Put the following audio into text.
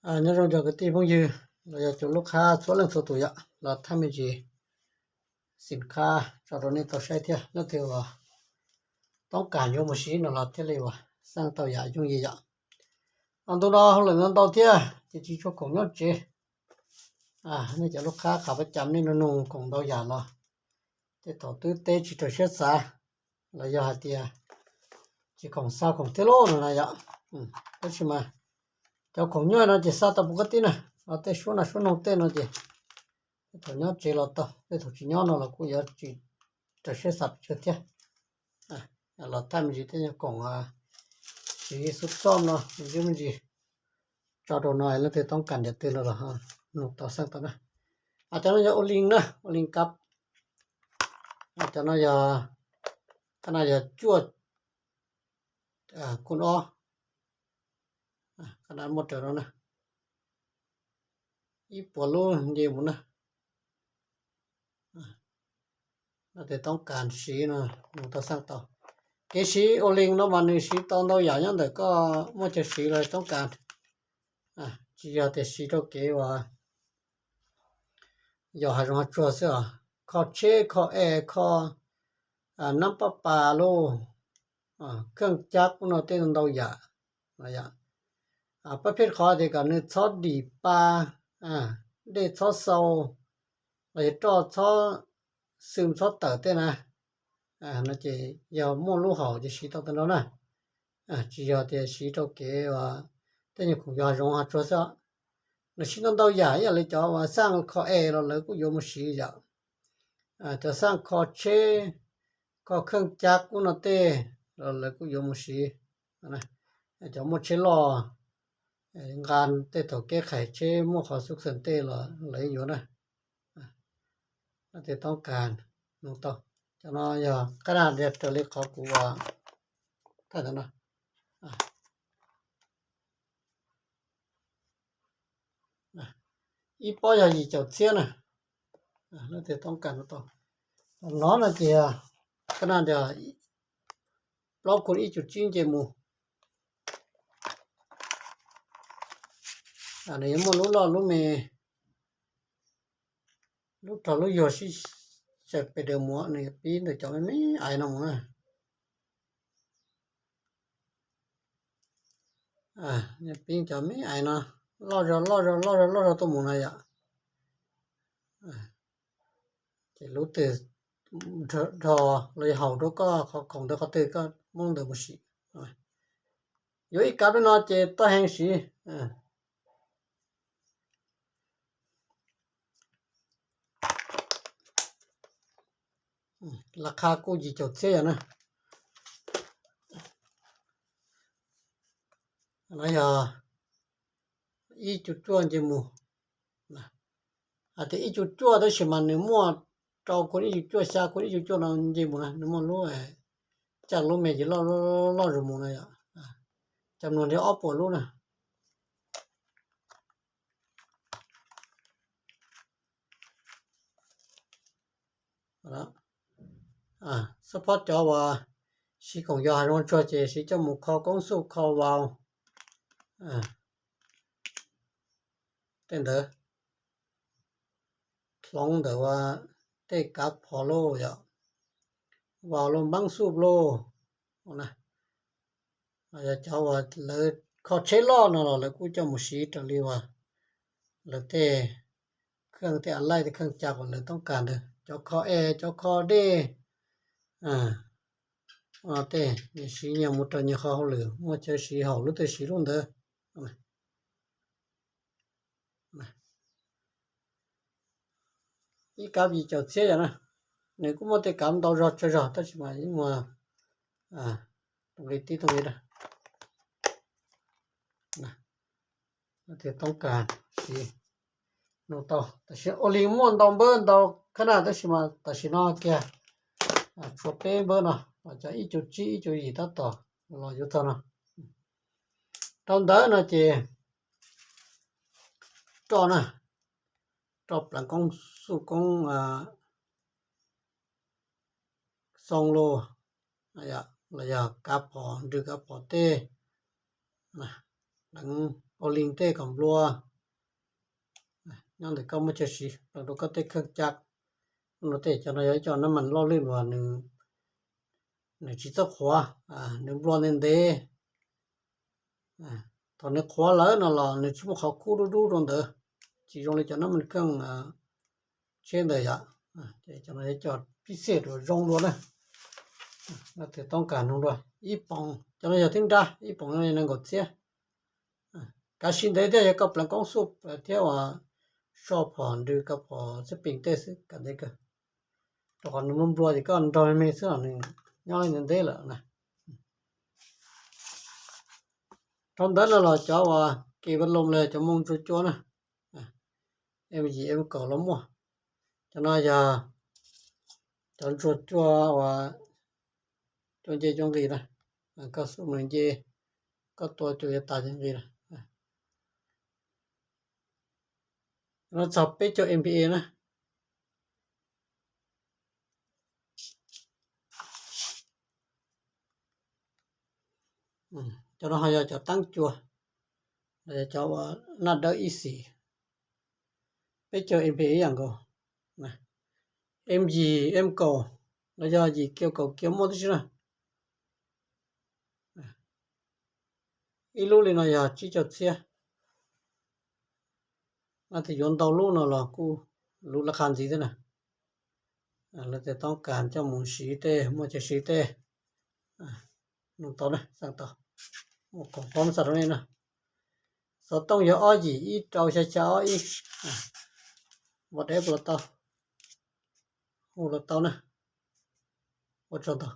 Nyob zoo cov kwv tij phooj ywg los yog cov lub qhab txhua leej txhua tus yom, los thaj me ntsis xin khab tso rau nej tau saib thiab. Leej twg uas toob kas yuav mus siv no los thiaj li uas xaj tau yam yooj yim yom. Ntu no hauj lwm ntau thiab ces tsis tshua khoom nyob tsev. Nej cov lub qhab qhov pab cas nej nug nug khoom ntau yam los tej thaum twb teb tsis raws siab xav, los yog hais tias tsis khoom xa khoom thiab lauj no na yom. Tab sis mas cov khoom nyuaj no ces xa tau pus kab tib na, los tej suab no suab noog tej no ces tej thaum nyob tsev los tau, tej thaum tsis nyob no los kuj yuav tsis raws siab xav pes tsawg thiab. Los thaj me ntsis tej nyuag khoom siv xub xom no me ntsis me ntsis tso rau no, leej twg toob kas ntiam twg no los nug tau xaj tau na. Cov no yog ua li na, ua li kab. Cov no yog, qhov no yog cuaj kuj ob, qhov no muaj raws no na, ib puas lub nce mus na. Leej twg toob kas siv no nug tau xaj tau. Kev siv ua li no mas nws siv tau ntau yam nyob ntawm koj muaj chaw siv los toob kas. Tsis yog tias siv rau kev uas yos hav zoov hav tsuag xwb os, kho tsheb kho es kho nab paj pas lauj, kheej cab kuj no tej ntau yam. Pab pheej qhov tias kom nws txhob dim pa, dej txhob xau, los yog roj txhob xwm txhob tawm tej na. No ces yog muaj lub haus ces siv tau tag nrho na. Tsis yog tias siv rau kev uas tej nyuag khoom yos hav zoov hav tsuag xwb. Nws siv tau ntau yam, ib yam li cov uas xaj kho es los lawv kuj yuav mus siv yom. Cov xaj kho tsheb, kho kheej cab kuj no tej los lawv kuj yuav mus siv. Cov muaj tsheb loj nqa tej thaum kev qhais tsheb muaj qhov xub xeem tej los lawv yuav na. Leej twg toob kas nug tau. Cov no yog qab naj raws li qhov kuv thaij ntawd no. Ib pob yog yim caum txhiab na. Leej twg toob kas nug tau. No no ces qab naj tias plaub kun ib cum tsib nce mus. Nws yuav muaj lub loj lub me, lub rog lub yuag sib xyaw pes daws mus, nws yuav pib ntawm cov me me aiv no mus na. Pib cov me aiv no loj zog loj zog loj zog loj zog tuaj mus na yom. Ces lub twg dhos los yog haum rau koj qhov khoom ntawd qhov twg koj muab ntawd mus siv. Yuav ib kab li no ces toj heev siv. Laj qha kuj yim caum txhiab yom na. No yog ib cum cuaj nce mus. Hais tias ib cum cuaj tab sis mas nws muaj rau kun ib cum cuaj, xya kun ib cum cuaj no nce mus na, nws muaj lub caj lub me ces loj loj loj zus mus na yom. Cov nua nrhiav ob puas lub na. Xub phob cov uas siv khoom yos hav zoov tsuag ces siv coj mus kho koob xuj kho vau tej ntawd. Hloov ntawm uas tej kav phom lauj yom, vau lauj, npaab xuj lauj. Yog cov uas lawv kho tsheb loj no los lawv kuj coj mus siv raws li uas lawv tej kheej tej a laij tej kheej ca uas lawv toob kas ntawd, cov kho es cov kho dej tej siv nyias mus raws nyias qhov hauj lwm, muaj chaw siv haum lub twg siv lub ntawd. Ib kab yim caum txhiab yom na, nws kuj muaj tej kab ntau zog tsawg zog tab sis mas yeej muaj tib tug li toob kas siv nug tau. Tam sim ua li muaj ntau npawb ntau khab naj tab sis mas tam sim no kiag tshuav peb npawb no, cov ib cum tsib ib cum yim tab tom los yuav txog no. Rau ntawd no ces roj na, roj pleev koob xuj koob xoo lauj, los yog kav phom nrwg kav phom tej, pleev Ov Lij tej kom nplua. Nyob ntawm koj muaj chaw siv pleev rau koj tej kheej caj. Nplua tej cov no yog ib co nab mas loj lwj uas nws tsis txawj qhuav, nws nplua ntev ntev. Thaum nws qhuav lawm no los nws tsis muaj qhov kub dub dub rau ntawd, tsis zoo li cov nab mas kheej tsheb ntawd yom. Cov no yog cov pib xej rau zoo dua na. No tus toob kas nug dua ib poom, cov no yog thib nrab, ib poom no nees nkaum txhiab. Kav siv ntev thiab, yog koj pleev koob xuj thiab uas soj phom nrw koj phom xab peem tej xwb kav ntev kawg. Rau qhov nws nplua nplua ces koj nrog me xwb los nws nyob li ntev ntev lawm na. Rau ntawd no los cov uas kev vaj loos los cov moo ntsuag cua na, M yim M kaum los muaj. Cov no yog cov ntsuag cua uas cua nce cua nqis na, koj xuj nws nce, koj tua cua yuav tas cov nqis na. No txog peb caug M P A na. Cov no ho yog cov teeb cua, cov uas naj dawb ib xis, peb caug M P A ib yam nkaus. M yim M kaum los yog yim kiv kaum kiv muaj tib si na. Ib lub li no yog tsib caug txhiab. Leej twg yuav ntau lub no los kuj lub laj qab ntxiv thiab na. Leej twg toob kas coj mus siv tej, muaj chaw siv tej, nug tau na, xaj tau. Muaj khoom pab xa rau nej na. Xov tooj yog ob yim ib rau xya xya ob ib. Npau deb los tau, hu los tau na. Ua tsaug ntau.